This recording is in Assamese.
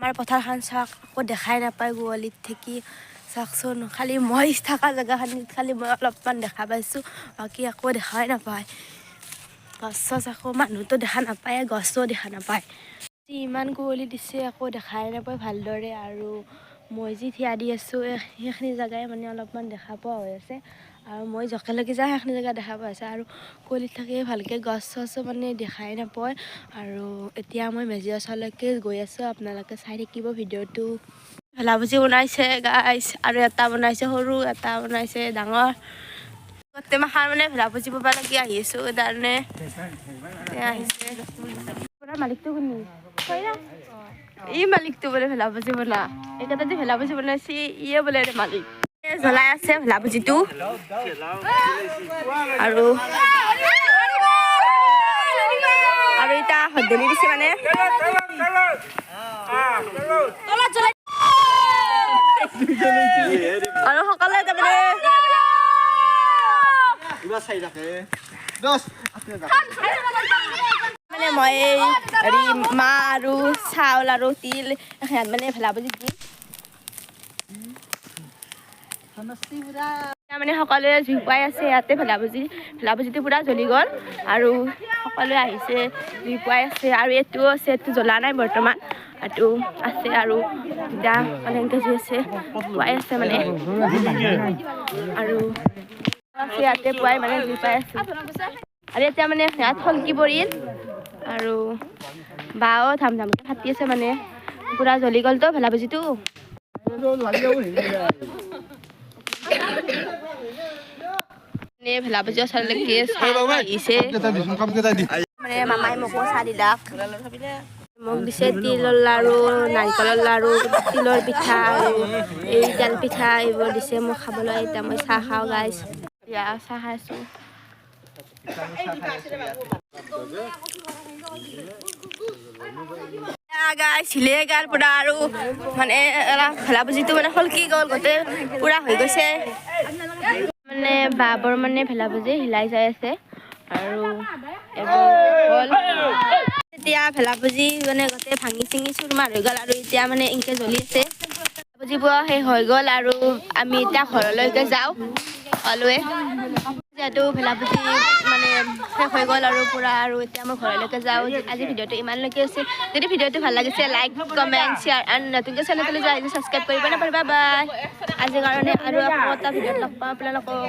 আমাৰ পথাৰখন চাওক, একো দেখাই নাপায় গোৱালিত থাকি। চাওকচোন, খালি মই থকা জেগাখিনিত খালি মই অলপমান দেখা পাইছোঁ, বাকী একো দেখাই নাপায়। গছ চছ একো, মানুহটো দেখা নাপায়, গছো দেখা নাপায়। ইমান কুঁৱলী দিছে, একো দেখাই নাপায় ভালদৰে। আৰু মই যি থিয়া দি আছোঁ, সেইখিনি জেগাই মানে অলপমান দেখা পোৱা হৈ আছে। আৰু মই য'লৈকে যাওঁ, সেইখিনি জেগা দেখা পোৱা হৈছে। আৰু কুঁৱলীত থাকি ভালকৈ গছ চছো মানে দেখাই নাপায়। আৰু এতিয়া মই মেজি ওচৰলৈকে গৈ আছোঁ, আপোনালোকে চাই থাকিব ভিডিঅ'টো। ভেলাভুজি বনাইছে গাইছ, আৰু এটা বনাইছে সৰু, এটা বনাইছে ডাঙৰ। গোটেই মাখাৰ মানে ভেলাভুজি পাব লাগি আহি আছোঁ, কাৰণে এতিয়া আহিছে। মালিকটো কোনি? ই মালিকটো বোলে ভেলাভুজি বনা। এইকেইটা যে ভেলাভুজি বনাইছে, ইয়ে বোলে মালিক। জ্বলাই আছে ভেলাভুজিটো। আৰু আৰু এতিয়া হদনি দিছে মানে। আৰু সকলোৱে তাৰমানে মানে মই হেৰি মাহ আৰু চাউল আৰু তিল সিহঁত মানে ভেলাভুজি দিম। মানে সকলোৱে জুই পুৱাই আছে ইয়াতে ভেলাভুজি। ভেলাভুজিটো পূৰা জ্বলি গ'ল আৰু সকলোৱে আহিছে, জুই পুৱাই আছে। আৰু এইটোও আছে, এইটো জ্বলা নাই বৰ্তমান, এইটো আছে। আৰু এতিয়া মানে এনেকৈ জুই আছে, পুৱাই আছে মানে। আৰু আছে ইয়াতে পুৱাই মানে জুই পাই আছে। আৰু এতিয়া মানে ইয়াত সলকি পৰিল আৰু বাও ধাম ধামকৈ ফাটি আছে, মানে পূৰা জ্বলি গ'লতো ভেলাভুজিটো। ভেলাভুজি ওচৰলৈকে আহিছে মানে। মামাই মোকো চাহ দিলাক। মোক দিছে তিলৰ লাড়ু, নাৰিকলৰ লাড়ু, তিলৰ পিঠা আৰু এই তেল পিঠা, এইবোৰ দিছে মোক খাবলৈ। এতিয়া মই চাহ খাওঁ গাইছ, এতিয়া চাহ খাই আছোঁ গাইছ। হিলে গাল পূৰা আৰু মানে ভেলাভুজিটো মানে সলকি গ'ল, গোটেই পূৰা হৈ গৈছে। মানে বাবৰ মানে ভেলাভুজি হিলাই যাই আছে। আৰু হ'ল এতিয়া ভেলাভুজি মানে গোটেই ভাঙি চিঙি চুৰমাৰ হৈ গ'ল। আৰু এতিয়া মানে এনেকৈ জ্বলি আছে। ভেলাভুজি পোৱা শেষ হৈ গ'ল আৰু আমি এতিয়া ঘৰলৈকে যাওঁ সকলোৱে, যিহেতু ভেলাভুজি মানে শেষ হৈ গ'ল আৰু পূৰা। আৰু এতিয়া মই ঘৰলৈকে যাওঁ। আজি ভিডিঅ'টো ইমানলৈকে আছিল। যদি ভিডিঅ'টো ভাল লাগিছে, লাইক, কমেণ্ট, শ্বেয়াৰ এণ্ড নতুনকৈ চেনেললৈ যোৱা ছাবস্ক্ৰাইব কৰিব নাপাৰিবা। বাই আজিৰ কাৰণে, আৰু আকৌ এটা ভিডিঅ'ত লগ পাওঁ আপোনালোকক।